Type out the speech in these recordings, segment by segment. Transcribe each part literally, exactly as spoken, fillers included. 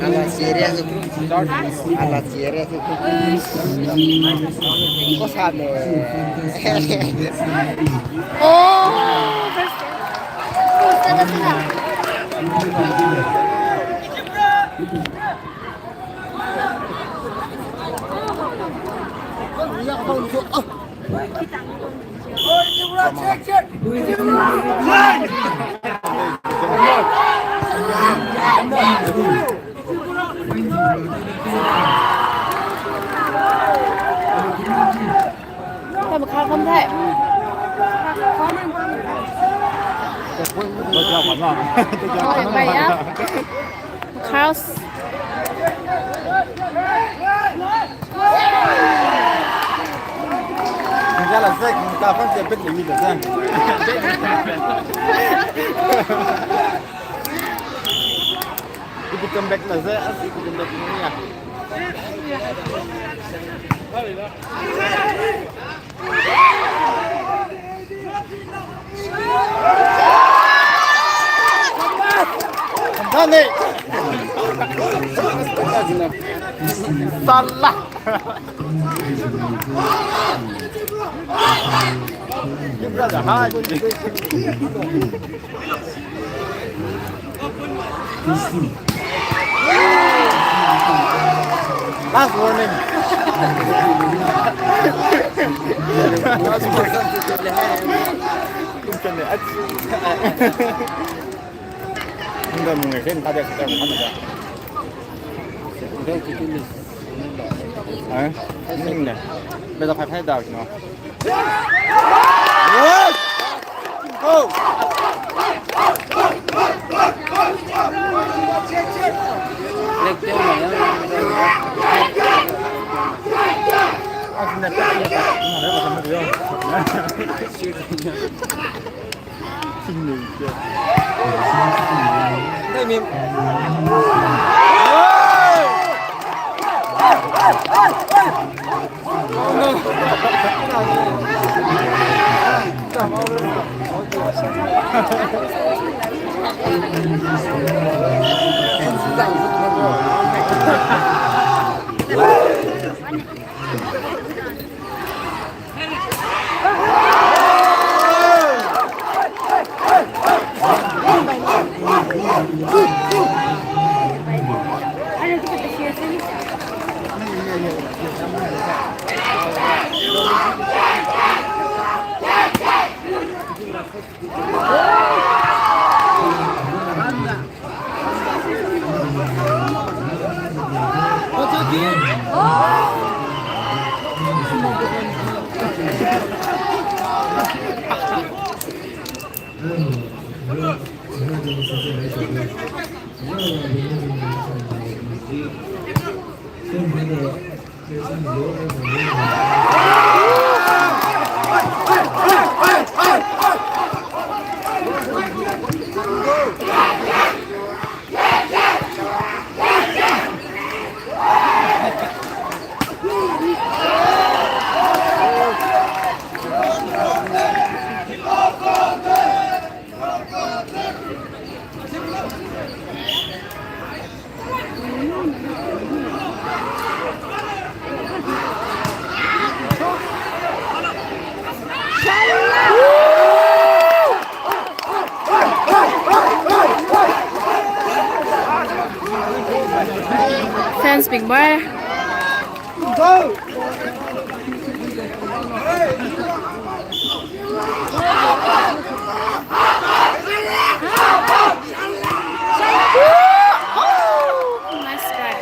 Ala serious. Ala serious. Kosāne. Oh, first. House. Ibu come back na se, as ibu come back na ya. Dane. Salah. Your brother, hi. Last warning. Last warning. Internet. Hingda mung ngai sen kada kada kada. Eh? Ning ne. Beta phai phai da no. Go! Fans bing bai. Nice try.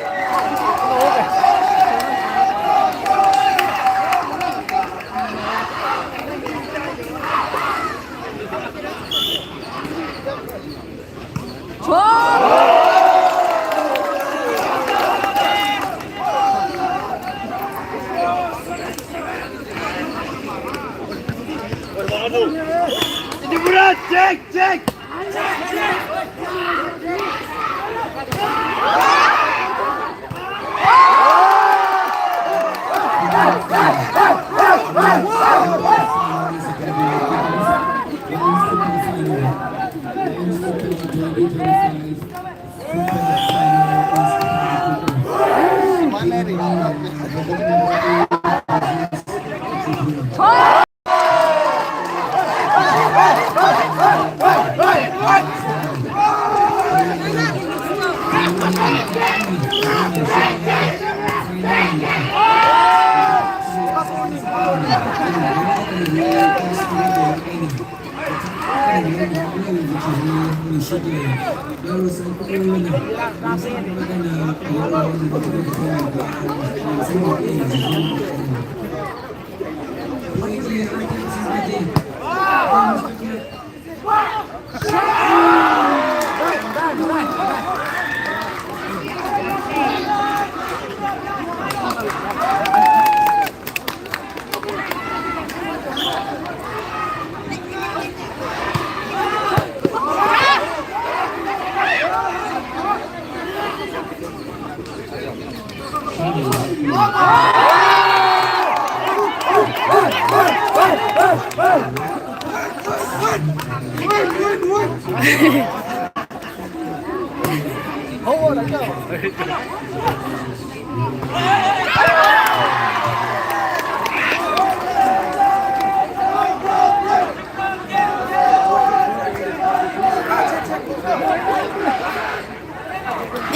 Check, check.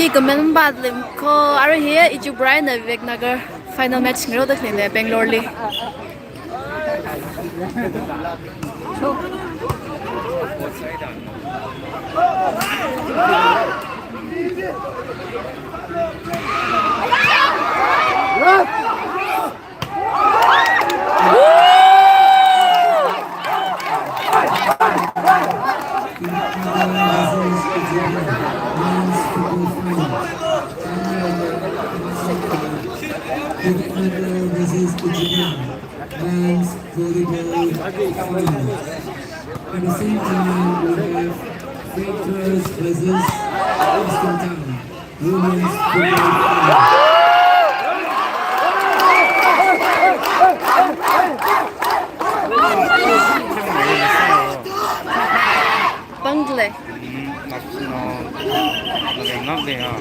I comment bat lim ko, arui hi Ichibrai na Vivek Nagar final match ngaro da khnile Bangalore li. Men's volleyball final. At the same time, we have Fakers versus Austin Town. Women's football final. Pangdle. Hmm, nak sino, lagi ngak deh ya.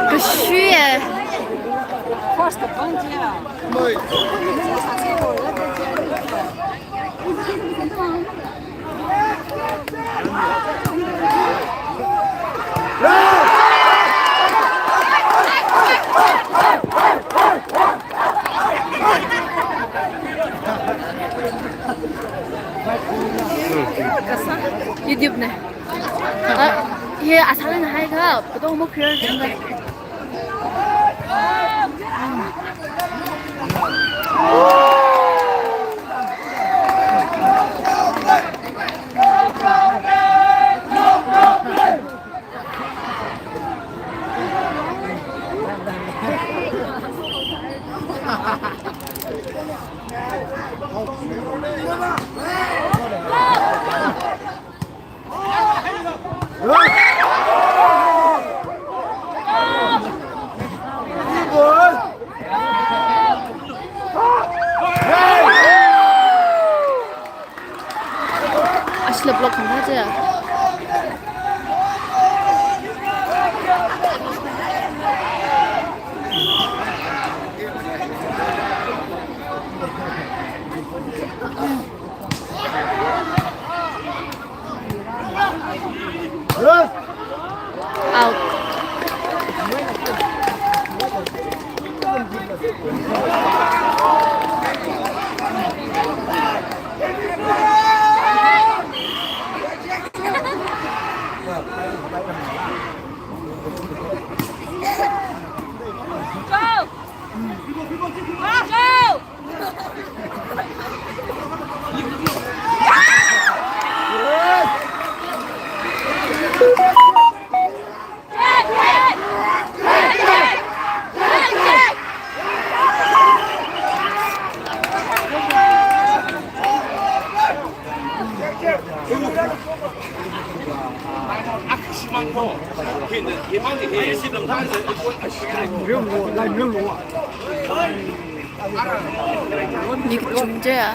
Kashui eh. YouTube ne. Ah, hi asālana haikha, photo mo clear jang. Out. Go! Go! Nik chungje a.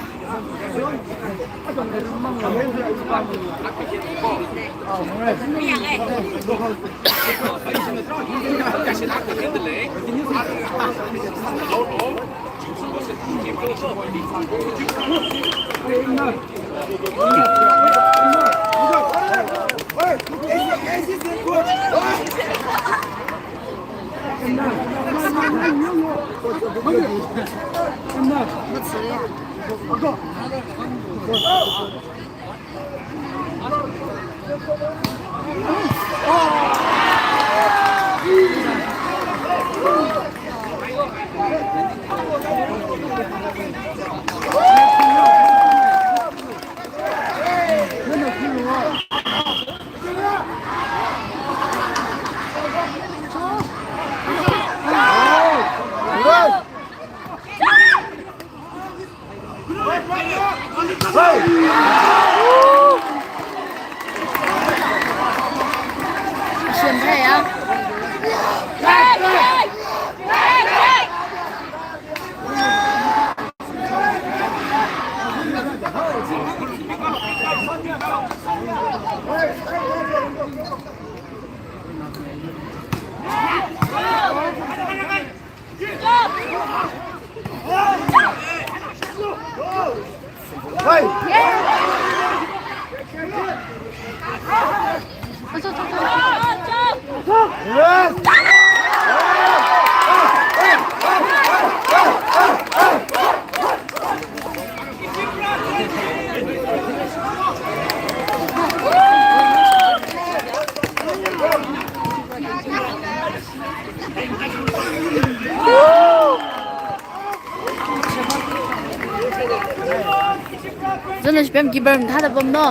Zana shipem keeper mathāda pamno.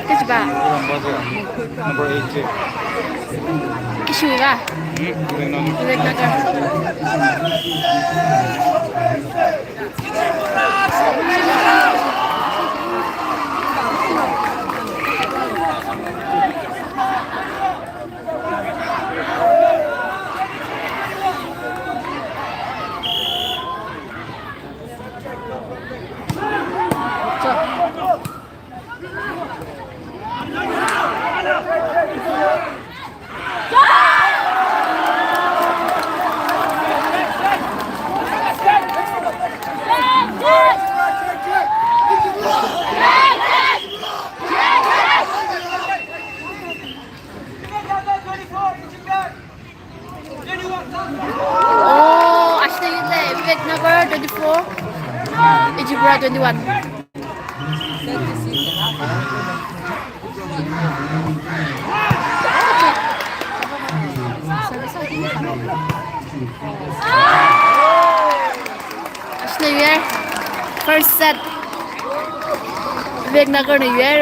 Kachiba? Number eight. Ishiwui ba? Hmm? Vivek Nagar. Vivek Nagar. Oh, ashitali Vivek Nagar twenty-four, Ijibra twenty-one. Ashna yuir. First set. Vivek Nagar na yuir.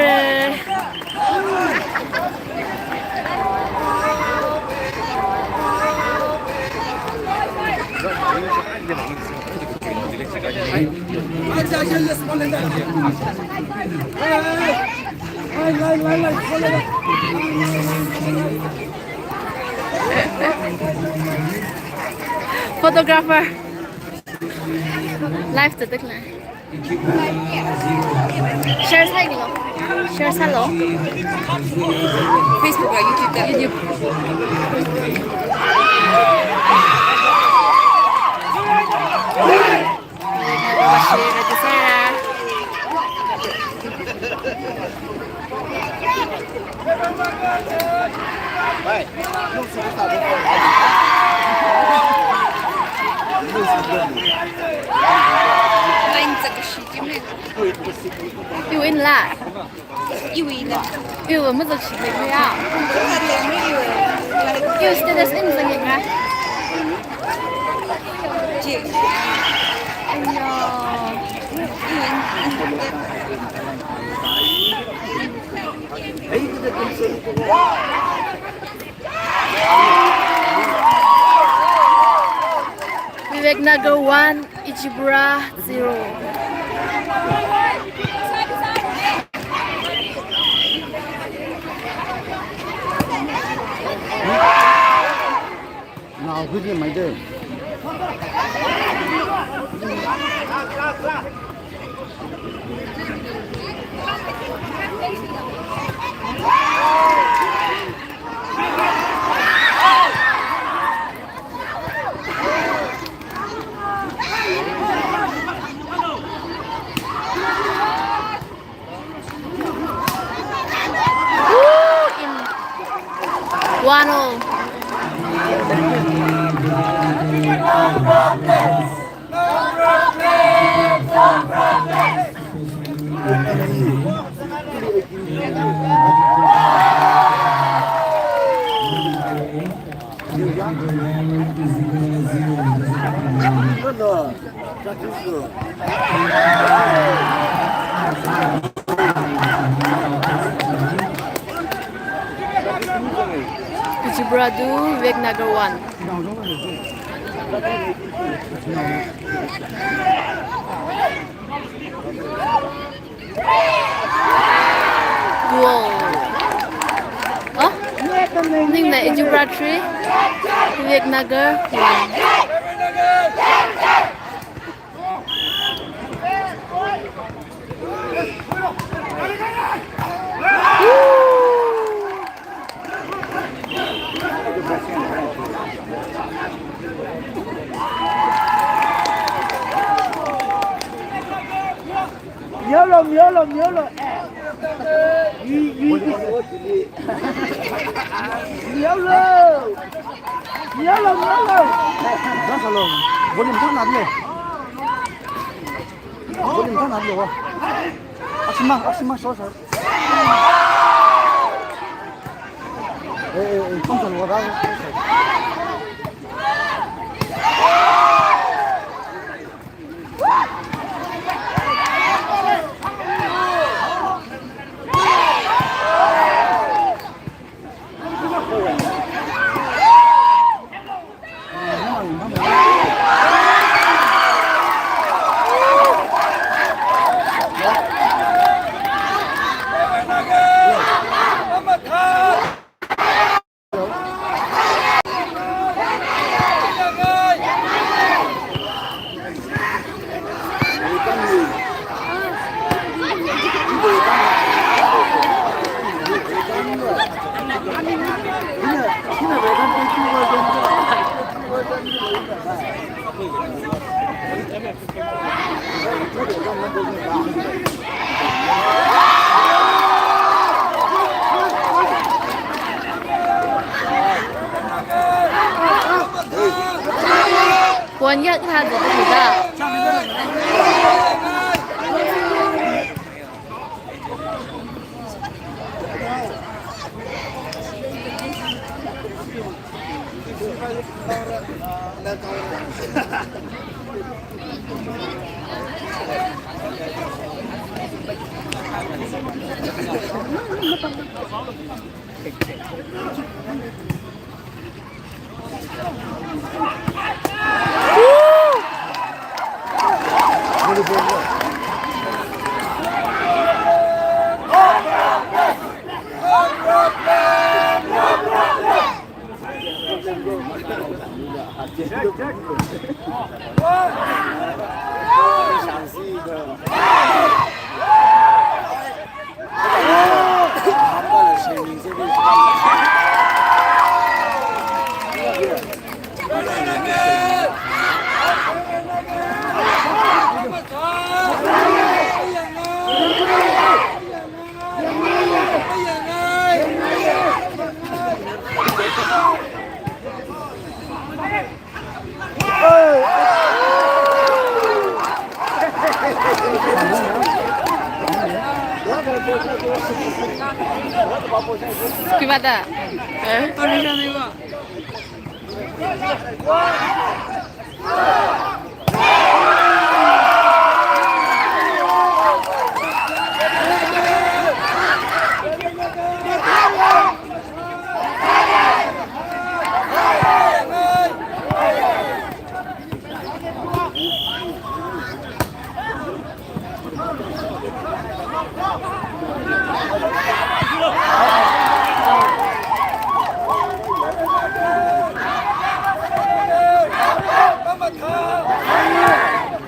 Photographer. Live to the client. Share sālo. Share sālo. Facebook la, YouTube la. YouTube. Iwui la. Iwui la. Iwui mazakshi le ya. Iwui status in zangyanga. Ji. Aiyo. Vivek Nagar one, Ichibura zero. Now, who's in my day? One all. Ichibura two, Vivek Nagar one. Goal. Huh? Ningna Ichibura three, Vivek Nagar one. Mihaolu, mihaolu, mihaolu. Eh. Yui, yui, yui. Mihaolu. Mihaolu, mihaolu. Volume thang na le. Volume thang na le wa. Aksima, aksima, so, so. Eh, eh, eh, thang thang wa da. Kuan yak ha de da. Gimana? Eh?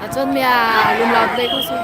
Achon mia lumlao play ko si.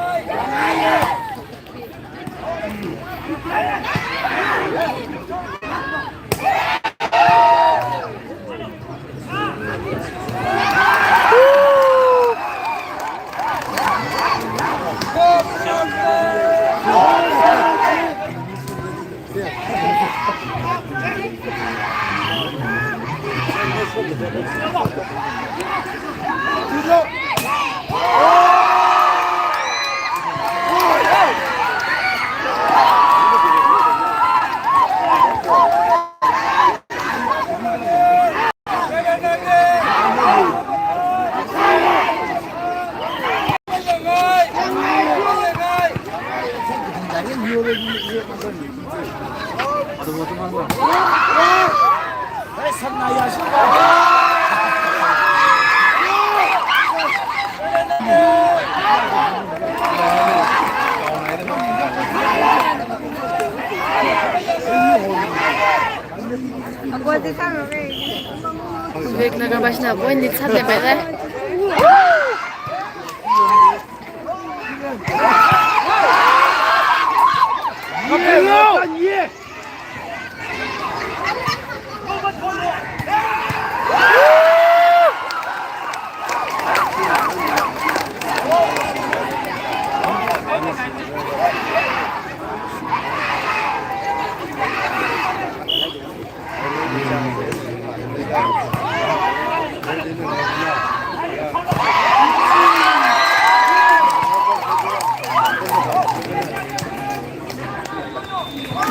Vivek Nagar bashna point nit sat le mele.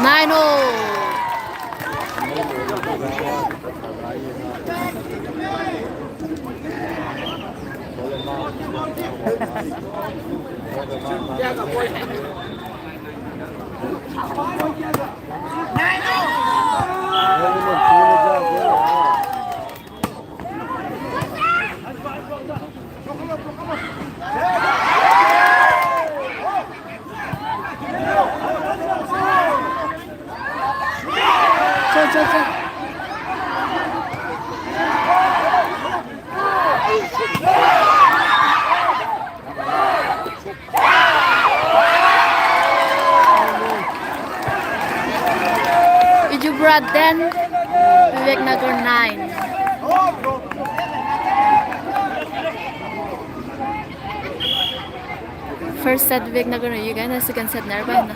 Nine all. Vijubra ten, Vivek Nagar nine. First set Vivek Nagar na yuga na, second set Narrabari na.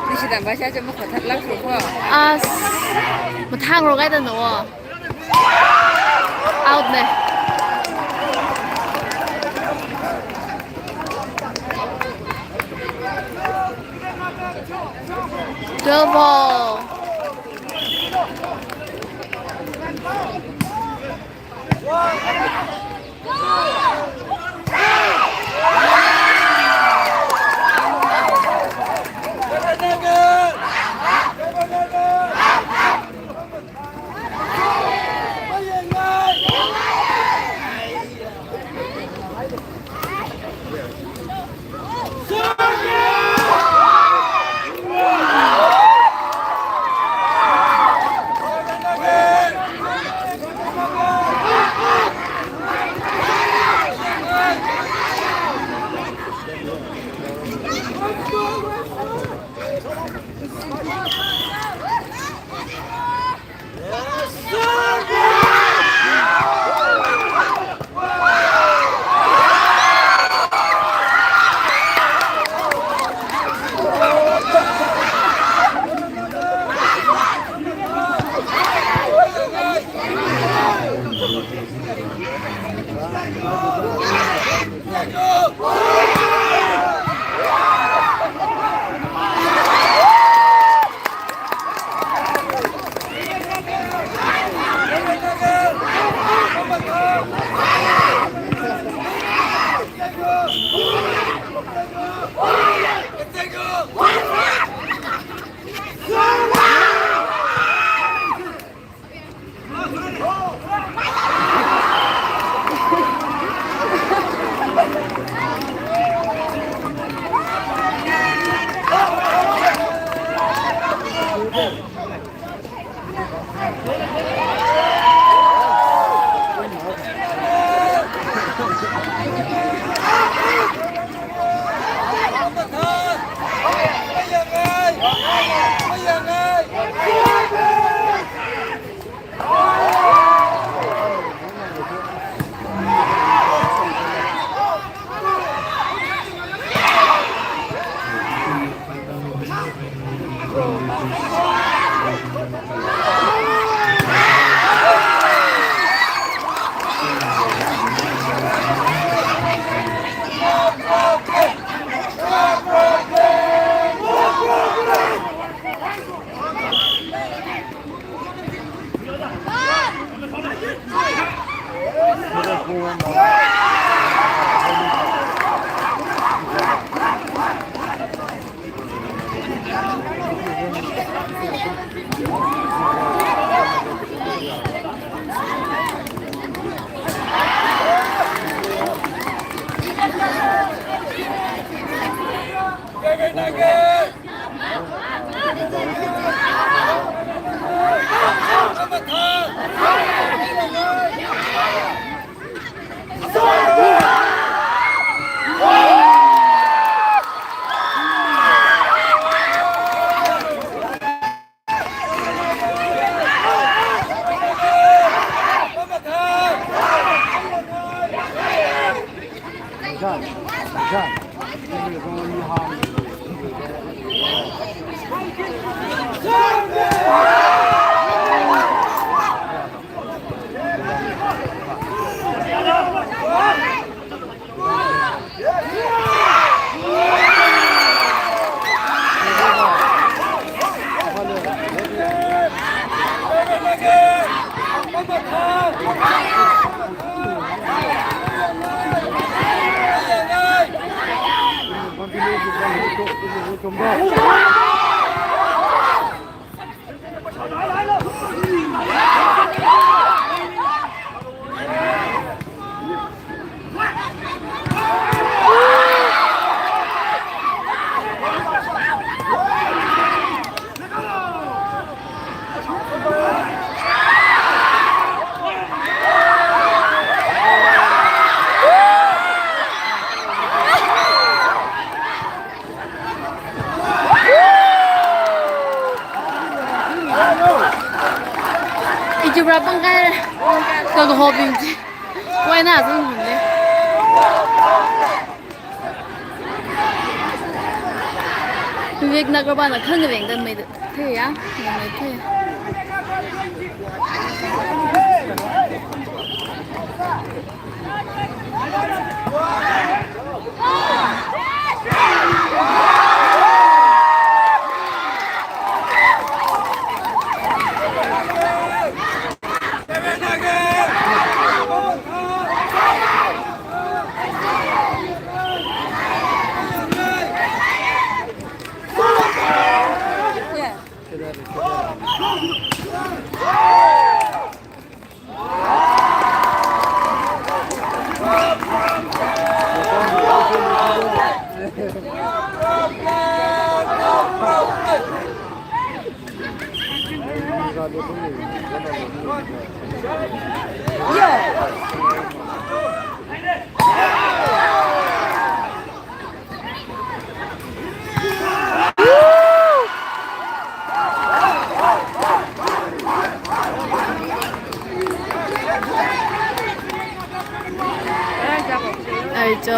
Nishi damba sha che mukha thak lak ru kho. As, mathang ro kaida no. Out ne. Twelve all. Ichu bra pangkai, kaka hoping chi. Why not? Vivek Nagarban na khangaveng dan mai thei ya, mai thei. Ai cho.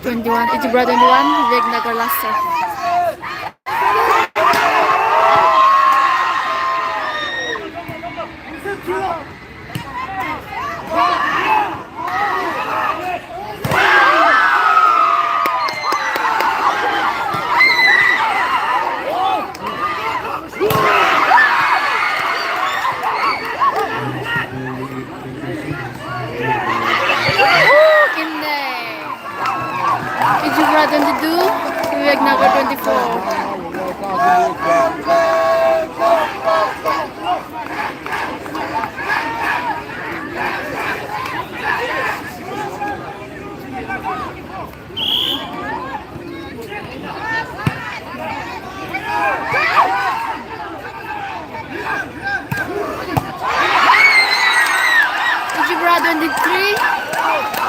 Twenty-one, Ijibra twenty-one, Vivek Nagar last serve. Woo! Kinne. Ijibra twenty-two, Vivek Nagar twenty-four. Ijibra twenty-three,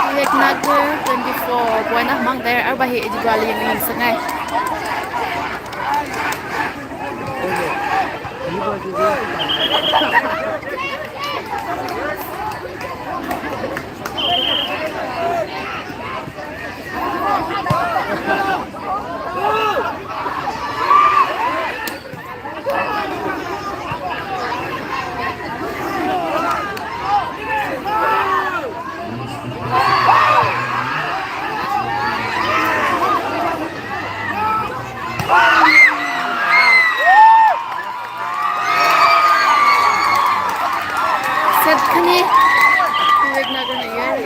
Vivek Nagar twenty-four. Point akhamang tharan arva hi Ijibra li yang yang sangai. Set khani, Vivek Nagar na yar.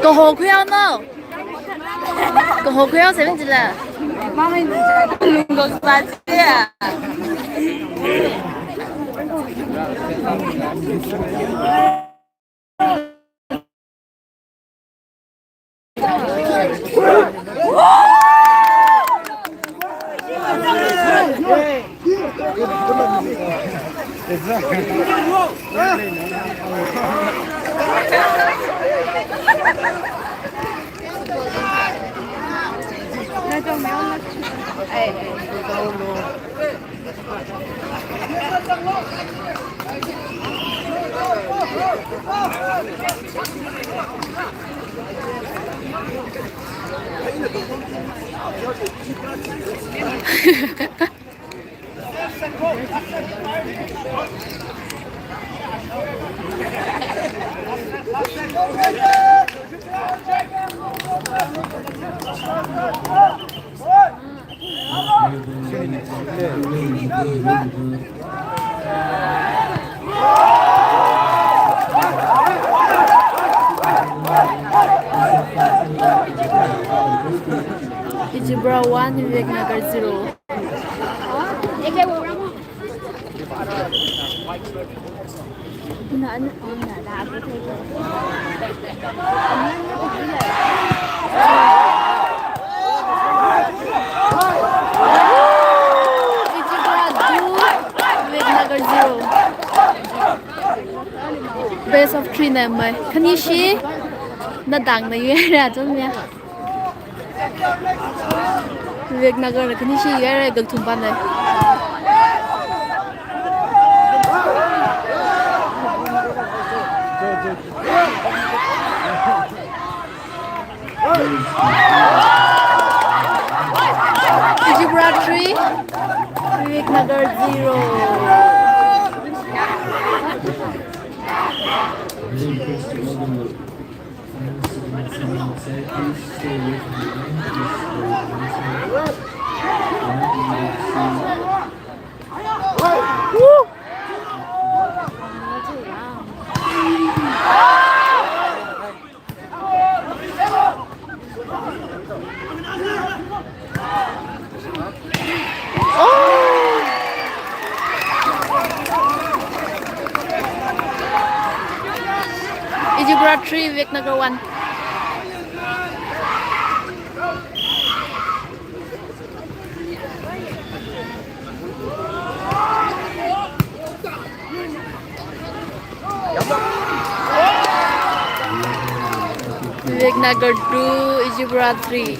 Kaho khuihaonao. Kaho khuihaosa ming jila. Mama, lungdong sāya. Ijibra one, Vivek Nagar zero. Best of three na mai. Khanishi, nadang na yue ra chom ya. Vivek Nagar na khanishi yare gakthum panai. Ijibra three, Vivek Nagar zero. three, Vivek Nagar one. Vivek Nagar two, Ijibra three.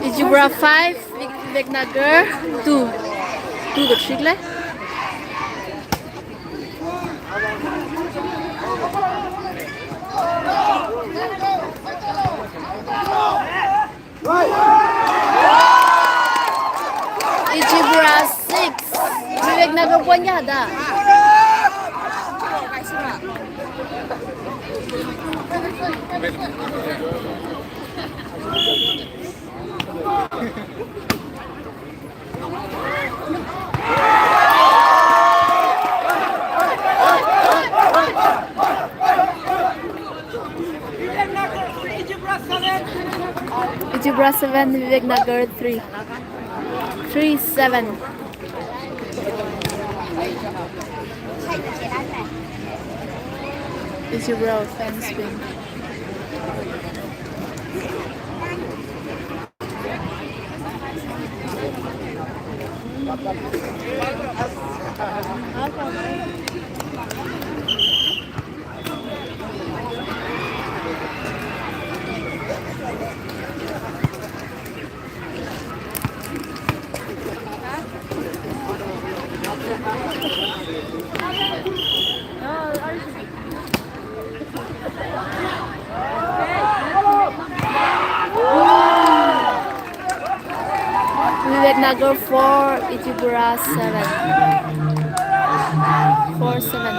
Ijibra five, Vivek Nagar two. Two to three le. Ijibra six, Vivek Nagar point kayā da? Ijibra seven, Vivek Nagar three. Three seven. Ijibra fans win. Vivek Nagar four, Ijibra seven. Four seven.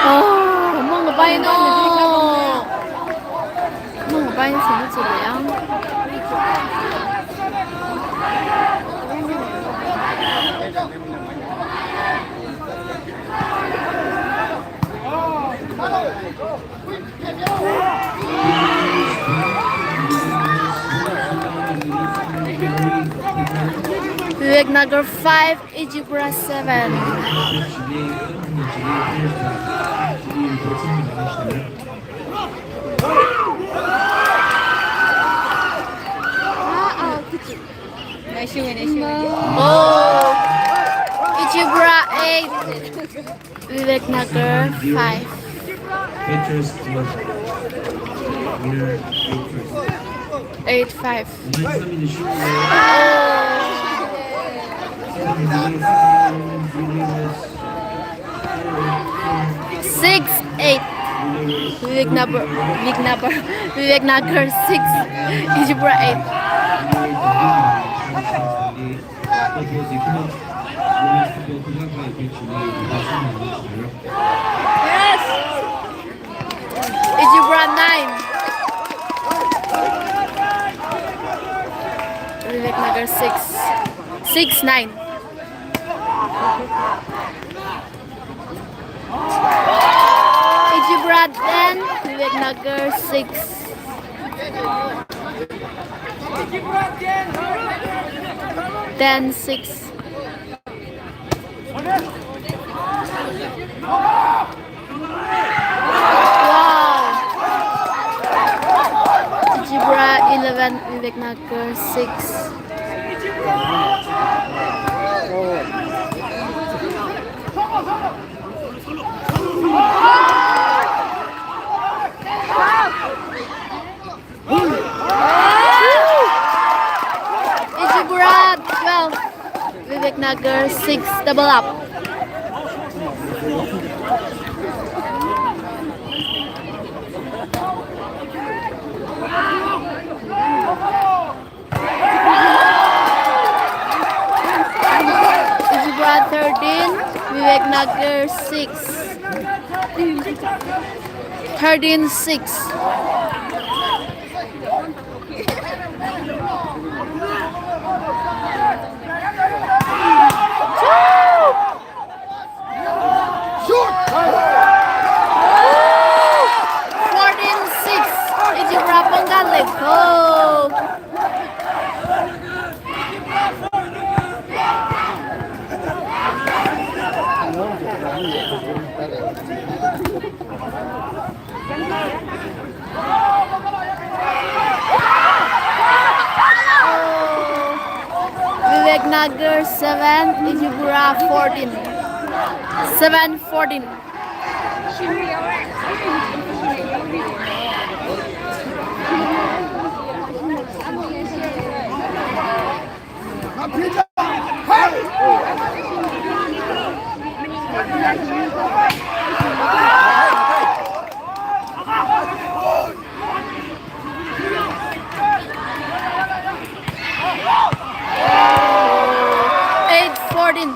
Oh, mong bai no. Mong bai sini cili yang. Vivek Nagar five, Ijibra seven. Oh, Ijibra eight, Vivek Nagar five. Eight five. Six eight. Vivek Nagar, Vivek Nagar, Vivek Nagar six, Ijibra eight. Ijibra nine. Vivek Nagar six. Six nine. Ijibra ten, Vivek Nagar six. Ten six. Wow! Tripura eleven, Vivek Nagar six. Tripura twelve, Vivek Nagar six, double up. Tripura thirteen, Vivek Nagar six. Thirteen six. Fourteen six. Tripura pangkā leikho. Vivek Nagar seven, Tripura fourteen. Seven fourteen. Eight fourteen.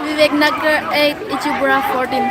Vivek Nagar eight, Tripura fourteen.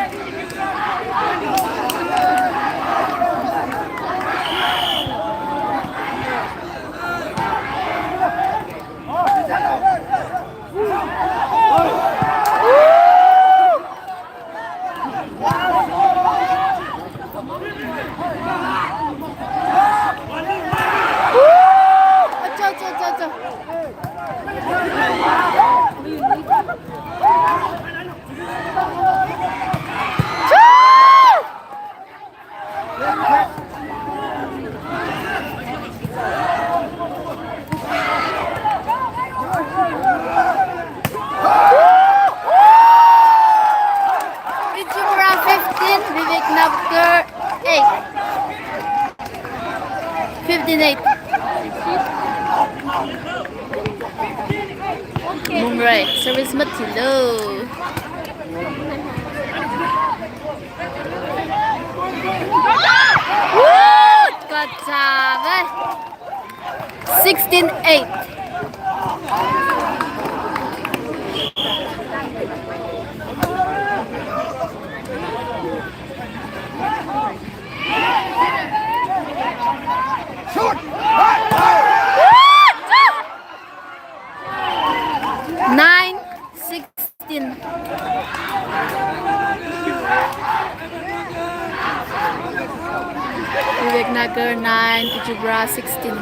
Tripura fifteen, Vivek Nagar eight. Fifteen eight. Mungrai, service mathilo. Woo! Good job, eh? Sixteen eight. Nine sixteen. Vivek Nagar nine, Tripura sixteen.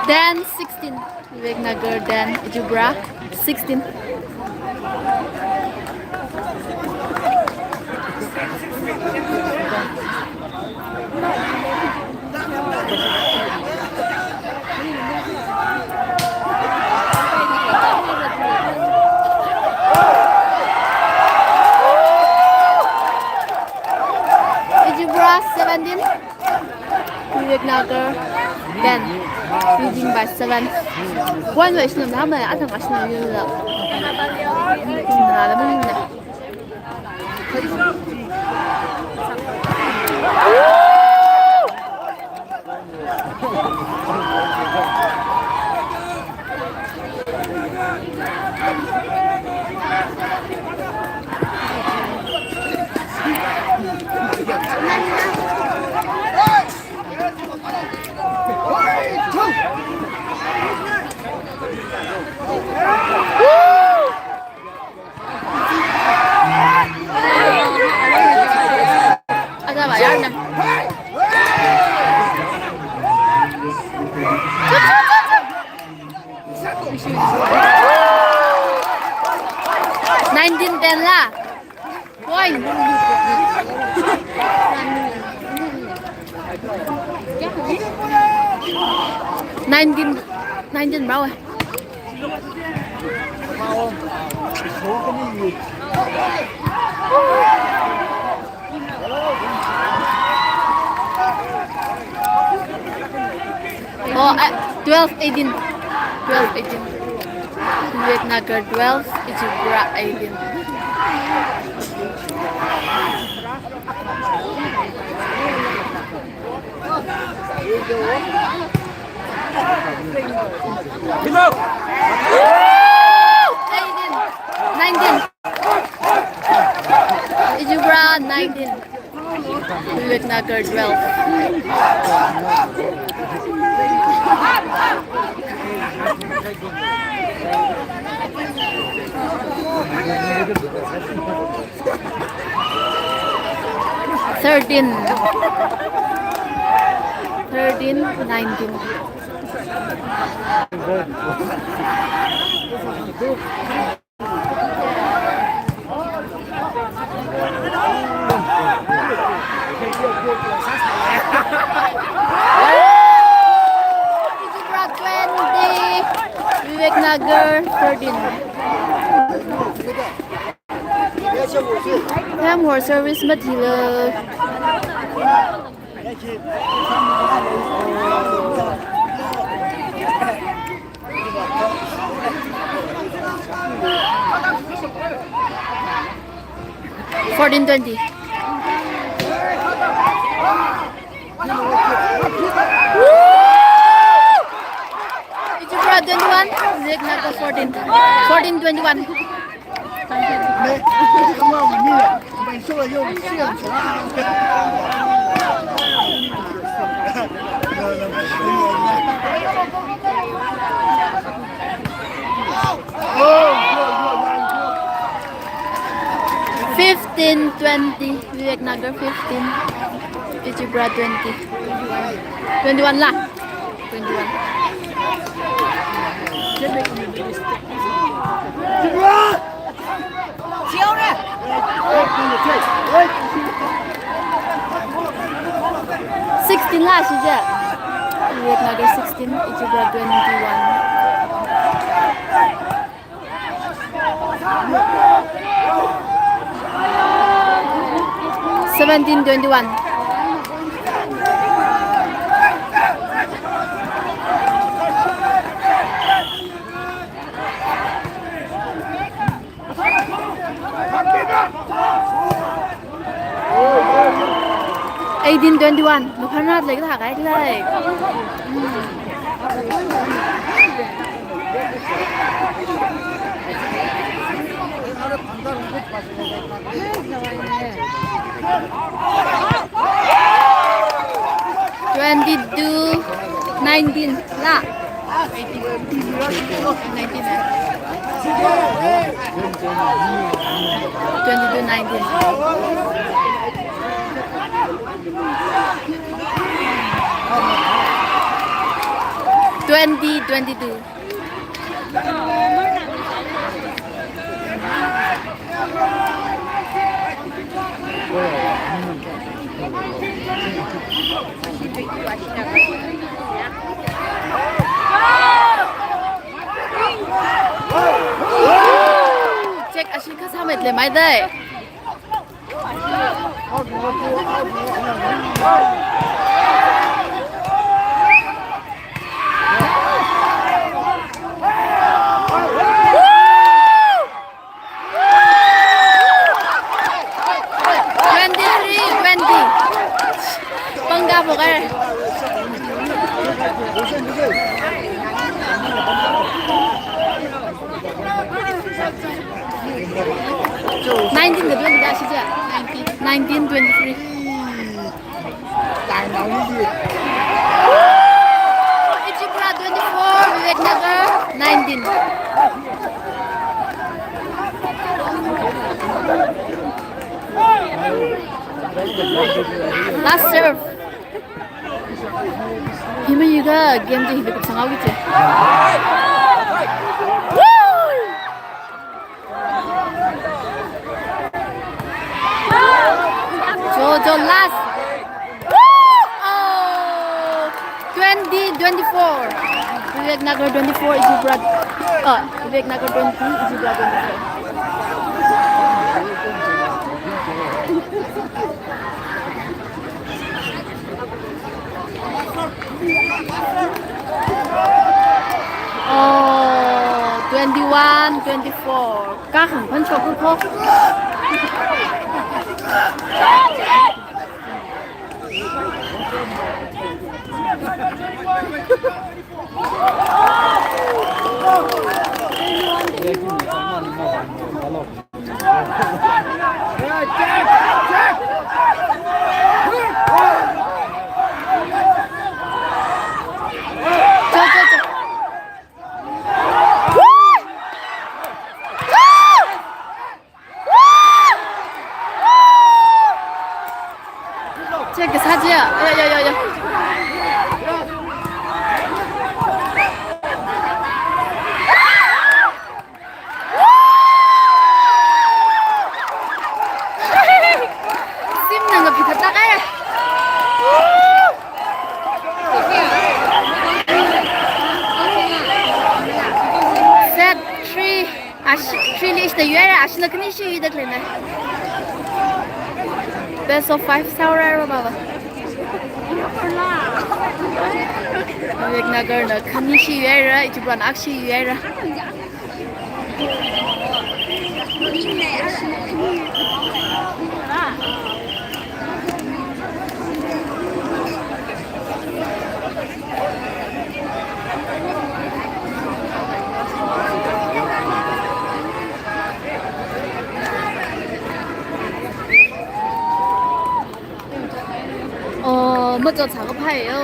Ten sixteen. Vivek Nagar ten, Tripura sixteen. Tripura seventeen. Vivek Nagar ten, leading by seven. One way shilom nama, athang shilom yula. Nala mungna. Nineteen, nineteen bro. Oh, uh, twelve eighteen. Twelve eighteen. Vivek Nagar twelve, Ichibura eighteen. Eighteen. Nineteen. Ichibura nineteen. Vivek Nagar twelve. Thirteen. Thirteen, nineteen. Ichibura twenty, Vivek Nagar thirteen. Time for service mathila. Fourteen twenty. Ichibura twenty-one, Vivek Nagar fourteen. Fourteen twenty-one. Fifteen twenty, Vivek Nagar fifteen, Ichibura twenty. Twenty-one la. Twenty-one. Sixteen la shije. Vivek Nagar sixteen, Ichibura twenty-one. Seventeen twenty-one. Eighteen twenty-one. Lukhanrat lek la kai lek. Twenty-two nineteen la. Nineteen, eh? Twenty-two nineteen. Twenty twenty-two. Check ashi kasā metle mai dai. Twenty-three twenty. Pangga pokai. Nineteen ka twenty da shije? Nineteen. Nineteen twenty-three. Ichibura twenty-four, Vivek Nagar nineteen. Last serve. Hi mayuikha game chi hi bekup sangao kiche. Woo! So last. Woo! Oh! Twenty twenty-four. Vivek Nagar twenty-four, Ijibra. Uh, Vivek Nagar twenty, Ijibra twenty-four. Oh, twenty-one twenty-four. Kahāng pān shokko. Check this out, yeah. Yeah, yeah, yeah, yeah. Sim nang ka phitha ta kaya. Set three. Ashi, three li ishina yuira, ashina khanishi yuida khalei na. Best of five sāhaora baba. Vivek Nagar na khanishi yuira, Ijibra na akshi yuira. Oh, machot sākaphai yo.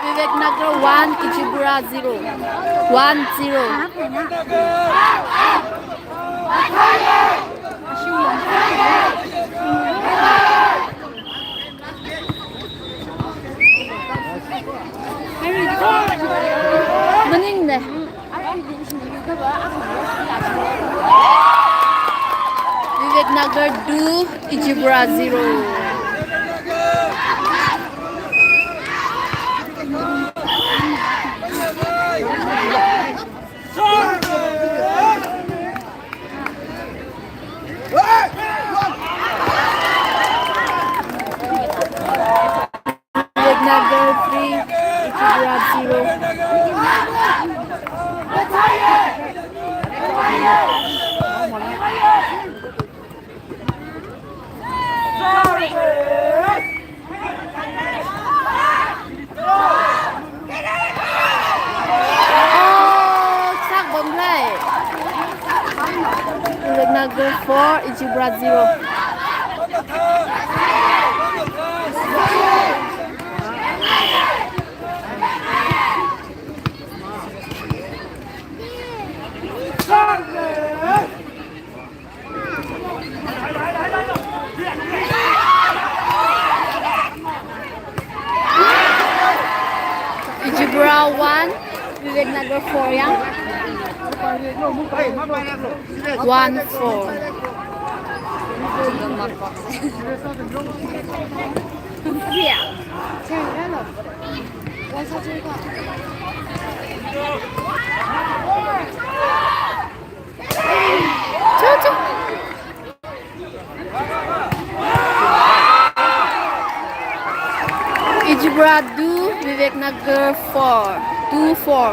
Vivek Nagar one, Ijibra zero. One zero. Maningna. Vivek Nagar two, Ijibra zero. Vivek Nagar three, Ijibra zero. Oh, sak bomlai. Vivek Nagar four, Ijibra zero. Ijibra one, Vivek Nagar four ya. One four. Ijibra two, Vivek Nagar four. Two four.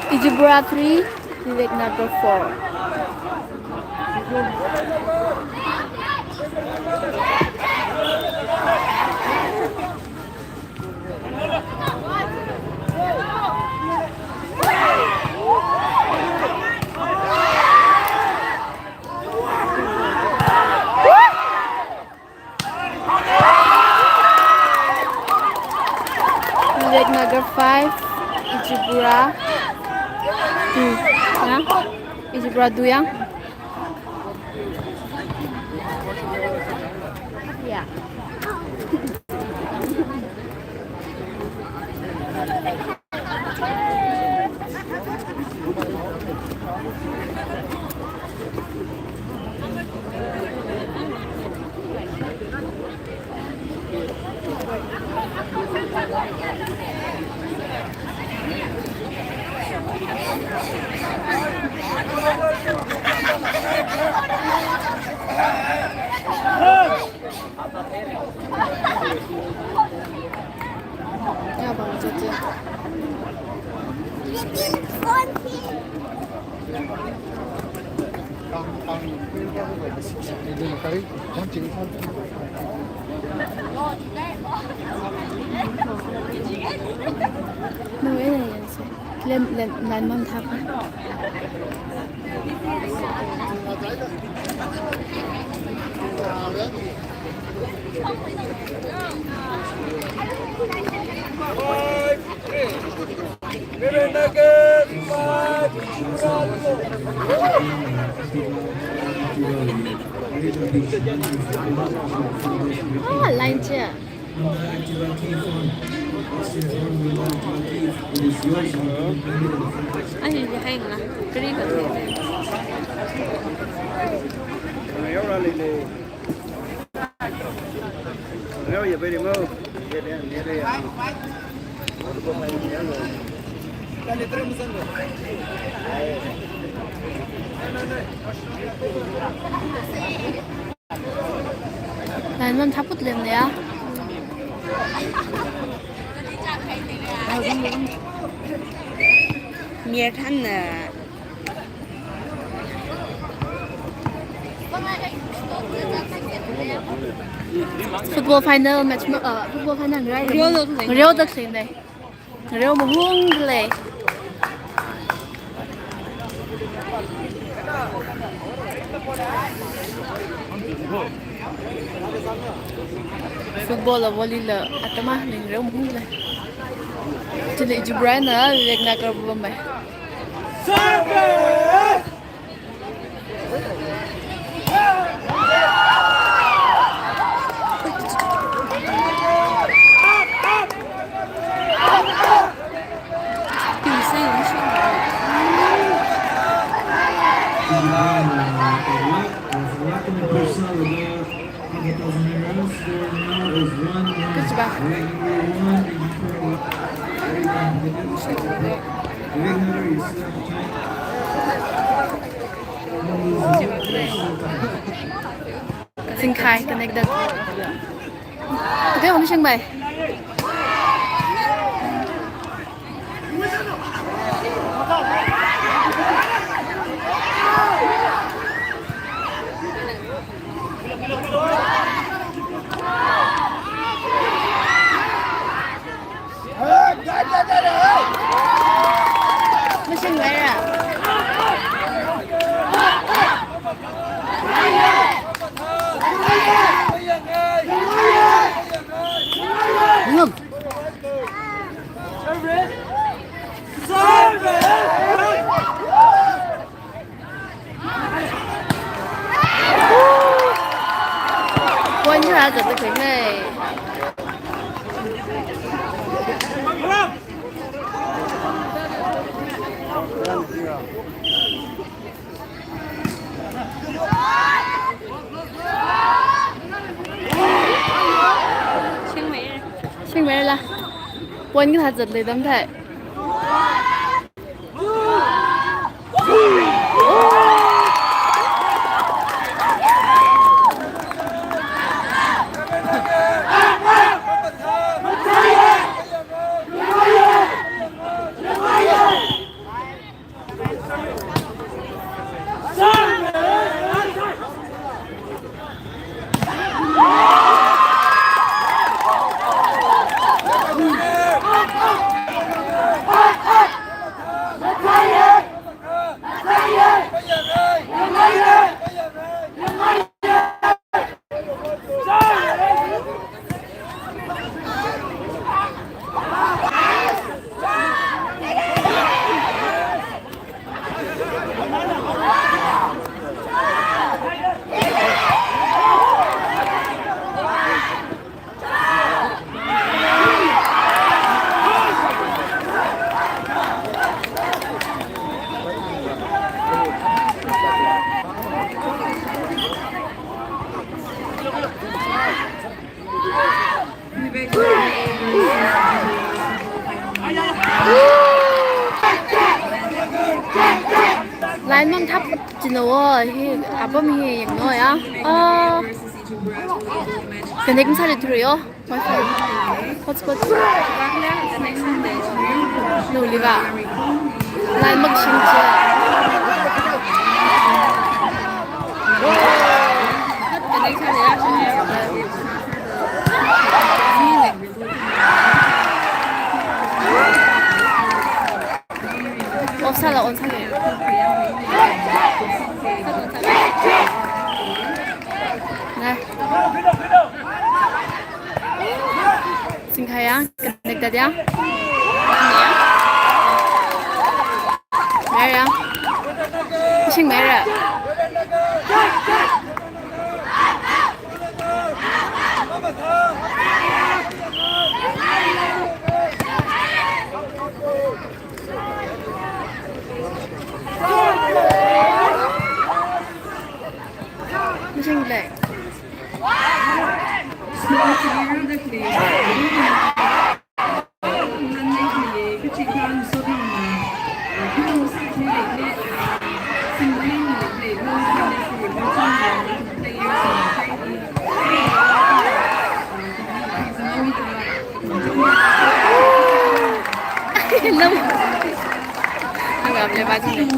Ijibra three, Vivek Nagar four. Nagar five, Ijibura two. Ya? Ijibura two yang? Ya. Lem, lem, line man thapa. Ah, line check. Ai, hi hai nga. Kari ka. Line man thaput lem le ya. Mir than na. Football final match ma, uh, football final ngai. Rio da khlei. Rio da khlei ne. Rio mahung lei. Football la volley la atama ning rio mahung lei. Chili Ijibura na Vivek Nagar bubam mai. Singkhai connected. Okay, uni sing bai. Machine where? Look. Point kha zatda khuinei. Shingmei la. Point kha zatda leidam thai. Line mamthap china wo, hi apam hi yangna ya. Ah, connect masāli through yo. Wi-Fi. Hotspot. No, liga. Line makashing chi. Off sāla, on sāla. Na. Singkhaya, connected ya? Mera. Sing mera. Machine le. Hello. Ang amle ba jing.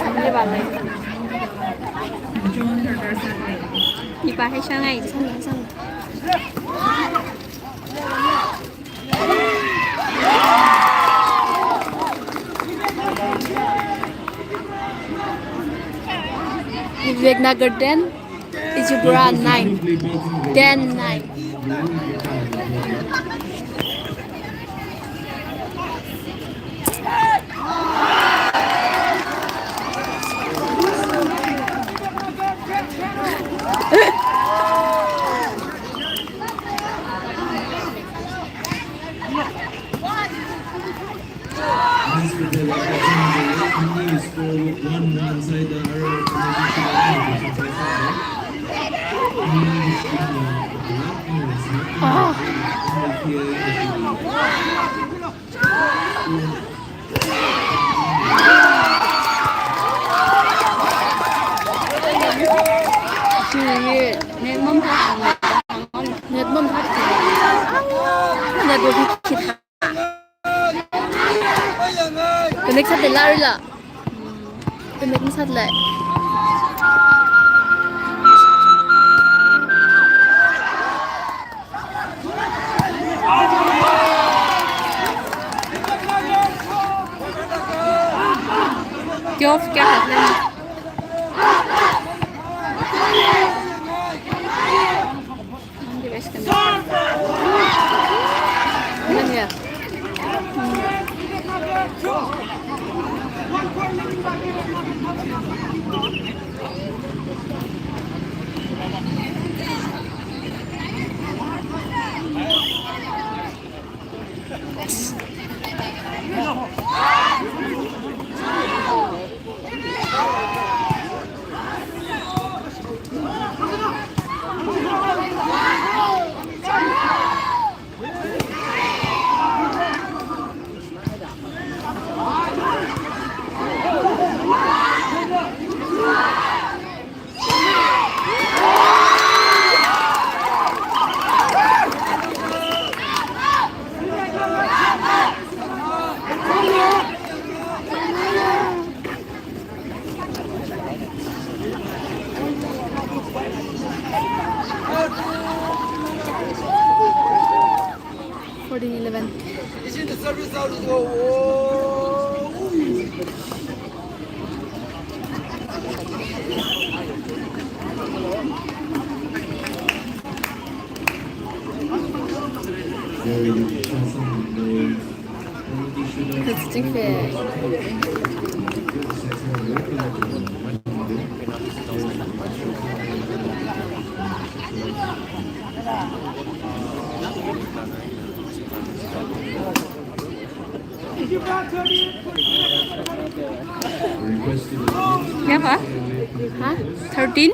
Amle ba le. Ipa hai shangai. Vivek Nagar ten, Ichibura nine, ten nine. Connect sāda lei la. Connect masāla. Kya, kya hai? Fourteen eleven. Requested Kayākha? Ha? Thirteen?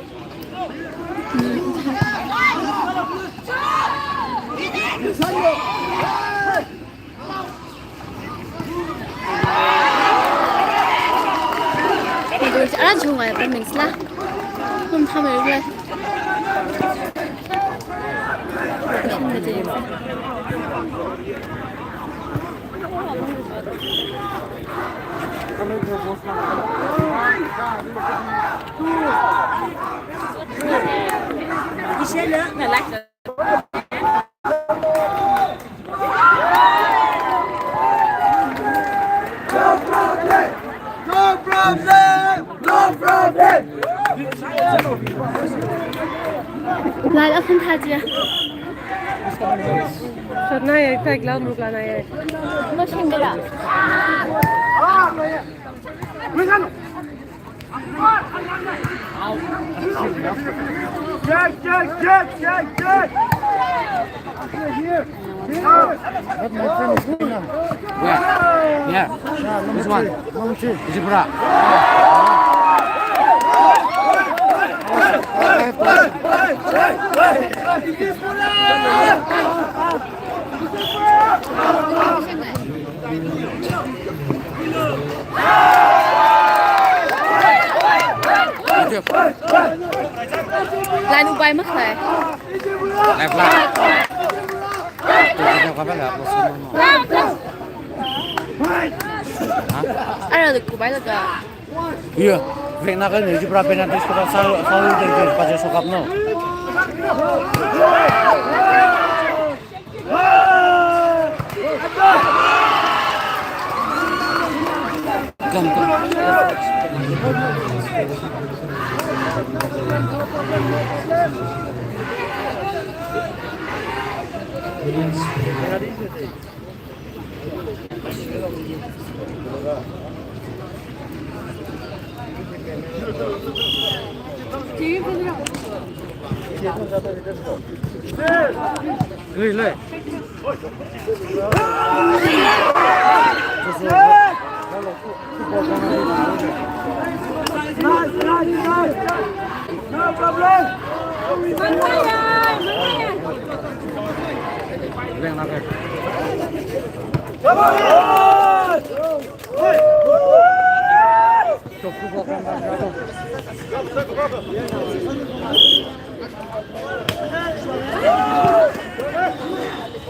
Ara chungwui performance la. Kum thamei le. No problem! No problem! Lai akhun thaja. Sotna ya, tak lau mukla na ya. Machine kala. Check, check, check, check, check. Here, here. That my friend is Kina. Where? Yeah. Yeah, this one. Longchi. Longchi. Is it bra? Line upai makhalei. Left, left. Tuh, tuh, tuh, apa left? Hah? Ara dek upai laga. Iya, veng na kan ni, jibra penalty score sa, sa, sa, sa, sa, sa, sa, no. Lei, lei. Nice, nice, nice. No problem. Leng na ke. Come on!